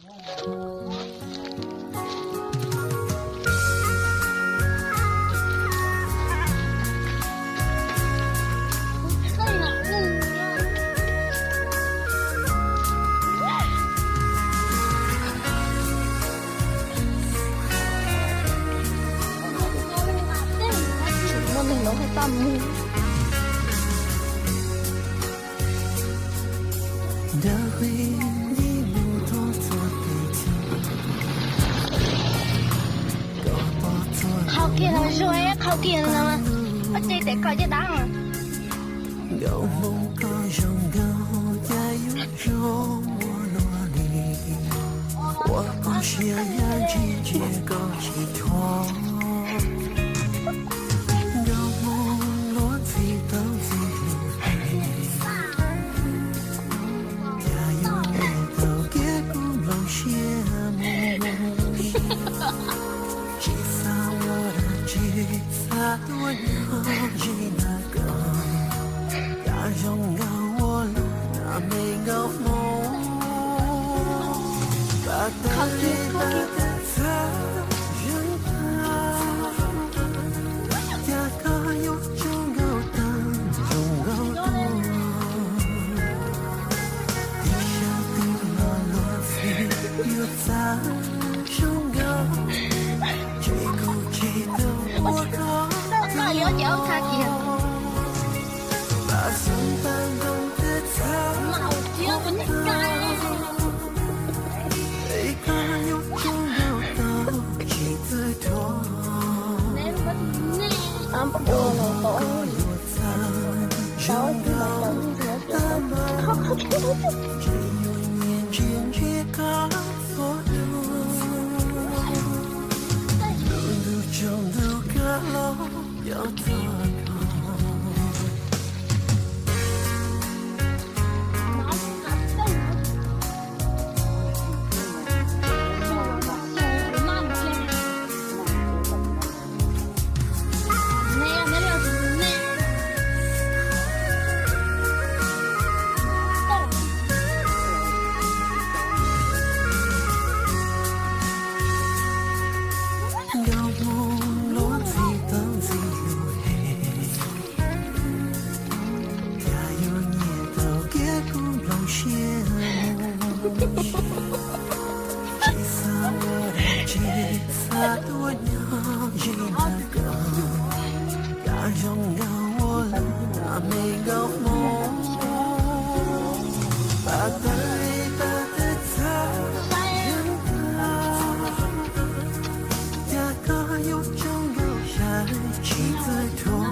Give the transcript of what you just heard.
Muaj neeg lawv hais txaj muag. Qhau kiag los zuag, qhau kiag los, ua tse tes koj caj dab. Nkauj Hmoob koj zoo nkauj cas yuav zoo ua luaj li, ua koj siab yam ntsis ntsia koj tsis thuam. Nkauj Hmoob luag ntxhi tau ntxhi lus, cas yuav nyiam tau kiag kuv nplooj siab mus. Tsis xav ua dab tsi, xav tuaj nyob ze ntawm koj, cas zoo nkauj ua luaj na me nkauj Hmoob. Pas tes pas tes txhawb zeeg tag, cas koj yuav zoo nkauj tag zoo nkauj tuaj. Tib sab twb los luag ntxhi, yuav txav zoo nkauj, tsis kuv tsis tau ua koj. Pab xeeb pab ntoo twb txhawb tag, es koj yuav zoo nkauj tau tsis txawj thuam. Koj yuav txav zoo nkauj tag mas, tsis yuav nyiam ntsia ntsia koj txhua lus. Lub ntuj tsaus ntuj kab los yuav txog koj. Nkauj Hmoob luag ntxhi tau ntxhi lus, cas yuav nyiam tau kiag kuv nplooj siab mus. Tsis xav ua dab tsi, xav tuaj nyob ze ntawm koj, cas zoo nkauj ua luaj na me nkauj Hmoob. Pas tes pas tes txhawb zeeg tag, cas koj yuav zoo nkauj sai tsis txawj thuam.